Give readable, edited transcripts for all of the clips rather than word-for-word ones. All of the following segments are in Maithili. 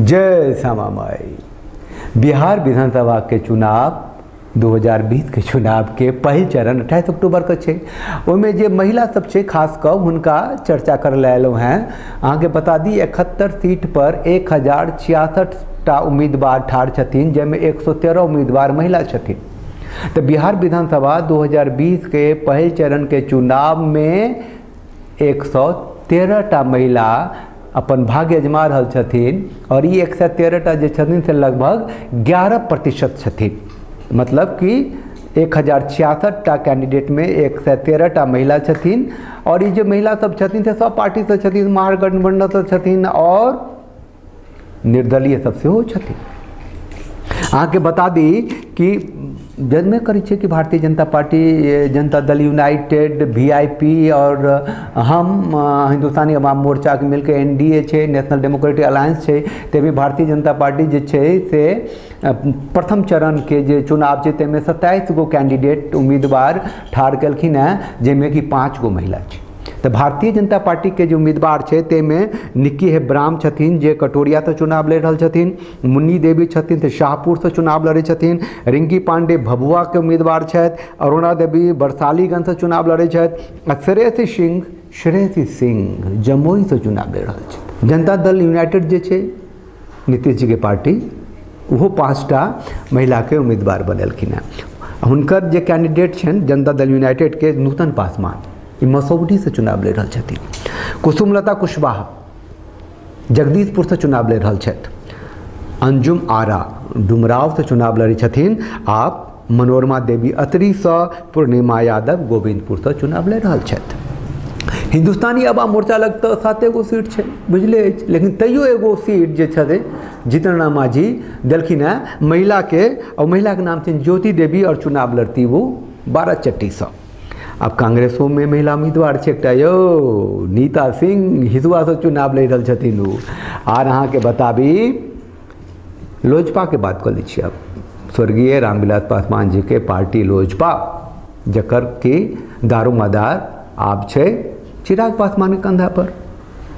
जय श्यामा माई। बिहार विधानसभा के चुनाव 2020 के चुनाव के पहिल चरण 28 अक्टूबर के छै। ओहिमे जे महिला सब छै खास कऽ हुनका चर्चा कर लए अयलहुँ हेँ। अहाँके बता दी 71 सीट पर 1066 टा उम्मीदवार ठाढ़ छथिन, जाहिमे 113 उम्मीदवार महिला छथिन। तऽ बिहार विधानसभा 2020 के पहिल चरण के चुनाव में 113 टा महिला अपन भाग्य अजमा रहल छथिन और ई 113 टा जे छथिन से लगभग 11% छथिन। मतलब कि 1066 टा कैंडिडेट में 113 टा महिला छथिन और ई जे महिला सब छथिन से सब पार्टी से छथिन, महागठबंधन से छथिन और निर्दलीय सब सेहो छथिन। अहाँके बता दी कि जनमे करै छै कि Bharatiya Janata party, Janata Dal united, VIP और हम हिंदुस्तानी अवाम मोर्चाके मिलके एनडीए छै, नेशनल डेमोक्रेटिक अलायंस छै। ताहिमे भारतीय जनता पार्टी जे छै से प्रथम चरणके जे चुनाव छै ताहिमे 27 गो कैंडिडेट उम्मीदवार ठाढ़ केलखिन हेँ, जाहिमे कि 5 गो महिला छै। तऽ भारतीय जनता पार्टी के जे उम्मीदवार छै ताहिमे निक्की हेब्राम छथिन जे कटोरियासँ चुनाव लड़ि रहल छथिन, मुन्नी देवी छथिन तऽ शाहपुरसँ चुनाव लड़ै छथिन, रिंकी पांडे भभुआके उम्मीदवार छथि, अरुणा देवी वैशालीगंजसँ चुनाव लड़ै छथि आ श्रेयसी सिंह जमुईसँ चुनाव लड़ि रहल छथि। जनता दल यूनाइटेड जे छै नीतीश जी के पार्टी, ओहो 5 टा महिलाके उम्मीदवार बनेलखिन हेँ। हुनकर जे कैंडिडेट छनि जनता दल यूनाइटेड के नूतन पासवान, ई मसौढ़ीसँ चुनाव लड़ि रहल छथिन। कुसुमलता कुशवाहा जगदीशपुरसँ चुनाव लड़ि रहल छथि। अंजुम आरा डुमरावसँ चुनाव लड़ै छथिन आ मनोरमा देवी अतरीसँ पूर्णिमा यादव गोविंदपुरसँ चुनाव लड़ि रहल छथि। हिंदुस्तानी अवाम मोर्चा लग तऽ 7 गो सीट छै, बुझले अछि, लेकिन तैयो एगो सीट जे छथिन जीतन राम मांझी देलखिन हेँ महिलाके, और महिलाके नाम छनि ज्योति देवी और चुनाव लड़ती वो बाराचट्टीसँ। आब कांग्रेसो में महिला उम्मीदवार छै एकटा यौ नीता सिंह हिसुआसँ चुनाव लड़ि रहल छथिन ओ। आर अहाँके बताबी लोजपा के बात कऽ लै छी। आब स्वर्गीय रामविलास पासवान जी के पार्टी लोजपा, जकर कि दारोमदार आब छै चिराग पासवान के कंधा पर।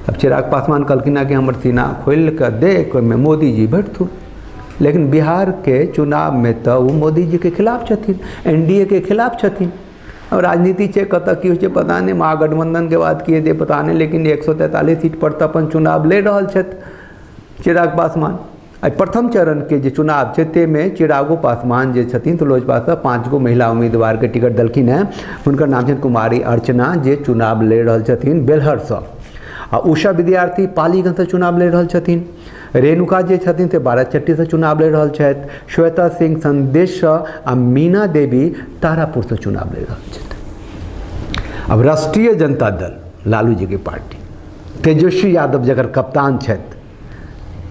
अब चिराग पासवान कहलखिन कि हमर सीना खोलि कऽ देख, ओहिमे मोदी जी बैठथुन, लेकिन बिहार के चुनाव में तऽ ओ मोदी जी के खिलाफ छथिन, एनडीए के खिलाफ छथिन। अब राजनीति छै, कतऽ की होइ छै पता नहि, महागठबंधन के बाद की हेतै पता नहि, लेकिन 143 सीट पर तऽ अपन चुनाव लड़ि रहल छथि चिराग पासवान। आ प्रथम चरण के जे चुनाव छै ताहिमे चिरागो पासवान जे छथिन तऽ लोजपासँ 5 गो महिला उम्मीदवारके टिकट देलखिन हेँ। हुनकर नाम छनि कुमारी अर्चना जे चुनाव लड़ि रहल छथिन बेलहरसँ, आ उषा विद्यार्थी पालीगंजसँ चुनाव लड़ि रहल छथिन, रेणुका जे छथिन से बाराचट्टीसँ चुनाव लड़ि रहल छथि, श्वेता सिंह संदेशसँ आ मीना देवी तारापुरसँ चुनाव लड़ि रहल छथि। अब राष्ट्रीय जनता दल लालू जी के पार्टी, तेजस्वी यादव जकर कप्तान छथि,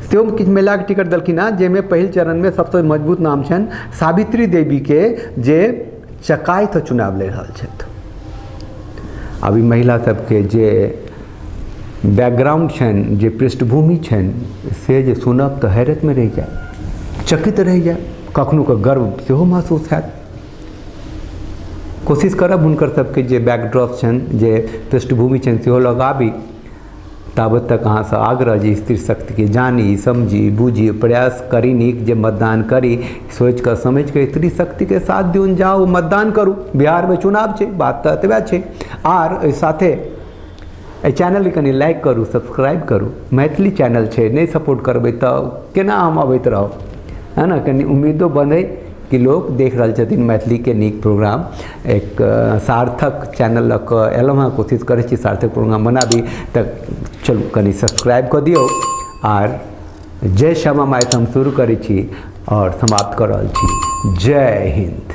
सेहो किछु महिलाके टिकट देलखिन हेँ, जाहिमे पहिल चरणमे सबसँ मजबूत नाम छनि सावित्री देवीके जे चकाईसँ चुनाव लड़ि रहल छथि। आब ई महिला सबके जे बैकग्राउंड छनि, जे पृष्ठभूमि छनि, से जे सुनब तऽ हैरतमे रहि जायब, चकित रहि जायब, कखनो कऽ गर्व सेहो महसूस हैत। कोशिश करब हुनकर सबके जे बैकड्रॉप छनि, जे पृष्ठभूमि छनि सेहो लगाबी। ताबत तक अहाँसँ आग्रह जे स्त्री शक्तिके जानी, समझी, बूझी, प्रयास करी नीक जे मतदान करी, सोचि कऽ समझि कऽ स्त्री शक्तिके साथ दियौन, जाउ मतदान करू। बिहारमे चुनाव छै, बात तऽ एतबे छै। आर एहि साथे एहि चैनलके कनि लाइक करू, सब्सक्राइब करू। मैथिली चैनल छै, नहि सपोर्ट करबै तऽ केना हम अबैत रहब, है ना। कनि उम्मीदो बनै कि लोक देख रहल छथिन मैथिलीके नीक प्रोग्राम। एक सार्थक चैनल लऽ कऽ एलहुँ हेँ, कोशिश करै छी सार्थक प्रोग्राम बनाबी, तऽ चलू कनि सब्सक्राइब कऽ दियौ। आर जय श्यामा माई हम शुरू करै छी और समाप्त कऽ रहल छी। जय हिंद।